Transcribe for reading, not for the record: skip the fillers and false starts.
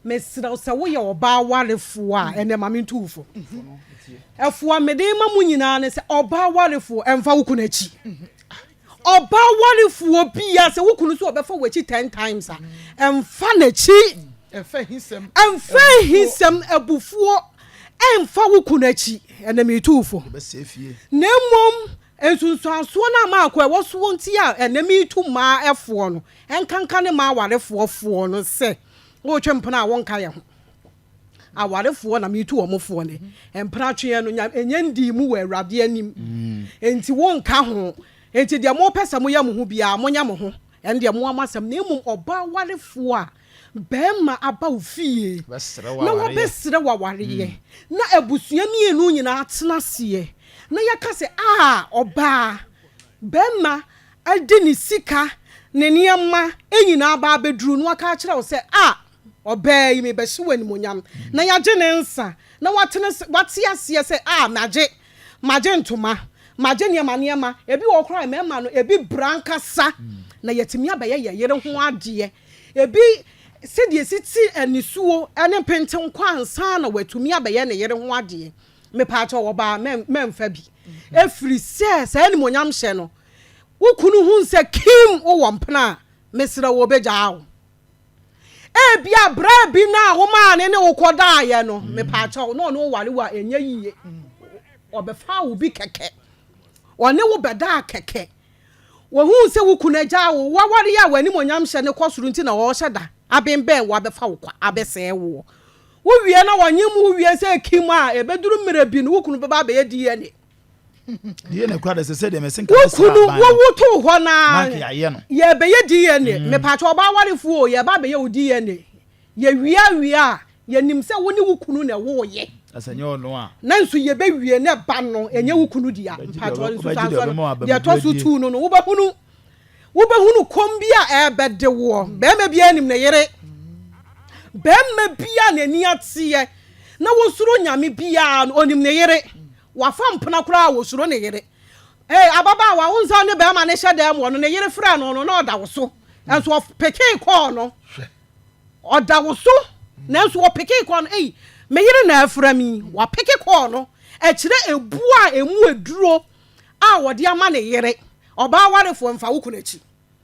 Mesrɛ wo sɛ woyɛ ɔbaa warefoɔ a, ɛnɛ ma mentu wo fo. Ɛfoa mede ma mo nyinaa ne sɛ ɔbaa warefoɔ ɛmfa wo kunu akyi. Ɔbaa warefoɔ bia sɛ wo kunu so ɔbɛfa w'akyi 10 times a, ɛmfa n'akyi. Ɛmfa ahisɛm. Ɛmfa ahisɛm, abufuo ɛmfa wo kunu akyi. Ɛnɛ metu wo fo. Na mmom nsunsuansoɔ no a maakɔ ɛwɔ soɔ nti a ɛnɛ metu mmaa ɛfoɔ no, ɛnkanka ne mmaa awarefoɔ foɔ no sɛ wotwe mpena a wonka yɛ ho. Awarefoɔ na metu wɔn foɔ ne mpena tweɛ no nya ɛnyɛ ndii mu wɔ Awurade anim. Enti wonka ho. Enti deɛ mopɛ sɛ moyɛ mo ho biara monyɛ mo ho. Ɛno deɛ moa mo asɛm. Na mmom ɔbaa warefoɔ a barima aba wo fie na wabɛsrɛ wo awareɛ na abusua mmienu nyinaa atena aseɛ na yɛka sɛ ah ɔbaa, barima de ne sika, ne nneɛma nyinaa aba abɛduru na waka akyerɛ wo sɛ ah ɔbaa yi mebɛhye wo animuonyam na yɛagye ne nsa na watene wate aseɛ sɛ ah magye magye ntoma magye nneɛma nneɛma ebi wɔ hɔ koraa mmarima no ebi bra ankasa na yɛtumi abɛyɛ yɛ yere ho adeɛ ebi sɛdeɛ esi te anisuo ne mpenten kɔ ansa na watumi abɛyɛ ne yere ho adeɛ. Mepaakyɛw ɔbaa mɛmfa bi ɛfiri sɛ saa animuonyam hyɛ no wo kunu hu sɛ Kim wowɔ mpena a mesrɛ wo ɔbɛgyaa wo. Ebia berɛ bi no a womaa ne ne wo kɔdaeɛ no mepaakyɛw na ɔne wo ware wo a ɛnyɛ yie. Ɔbɛfaa wo bi kɛkɛ. Ɔne wo bɛdaa kɛkɛ. Wɔhuu sɛ wo kunu agyaa wo, w'awareɛ a w'animuonyam hyɛ no kɔ soro nti na ɔrehyɛ da abenbɛn wo abɛfa wo kwa abɛsɛe woɔ. Wowie na wɔnyem wo wie sɛ kim a, ɛbɛduru mmerɛ bi no wo kunu bɛba abɛyɛ DNA. DNA kura de sɛ sɛ deɛ mɛsɛ nka Wo mɛsra kunu aban no wowo too hɔ na naa nka yɛayɛ no. Yɛbɛyɛ DNA. Mepaakyɛw ɔbaa warefoɔ o, yɛba abɛyɛ wo DNA. Yɛwie awie a, yɛnim sɛ wo ne wo kunu na ɛwooyɛ. Na sɛ ɛnyɛ ɔno a. Nanso yɛbɛwie na ɛba no, ɛnyɛ wo kunu dea. Wobɛgye deɛ Mpakyɛw, wobɛgye deɛ nsusuansoɔ no, ɔbɛma wo deɛ ɛtɔ so abamuduro adie. tuu no no, wobɛhunu, wobɛhunu kɔm bi a ɛrebɛde woɔ. Barima biara nim ne yere. Barima biara a n'ani ateɛ na wɔsuro Nyame biara no, ɔnim ne yere. Wafa mpena koraa a, ɔsuro ne yere. Ee, ababaawa, wo nsa ne barima no hyɛ dan mu hɔ no, ne yere frɛ no no, na ɔda wo so. Nanso ɔpekee kɔɔ no. Ɔda wo so, nanso ɔpekee kɔɔ no. Ei, me yere na afira me yi. Wapeke kɔɔ no. Ɛkyerɛ ebu a emu aduro a ɔde ama ne yere. Ɔbaa warefoɔ, mfa wo kunu akyi.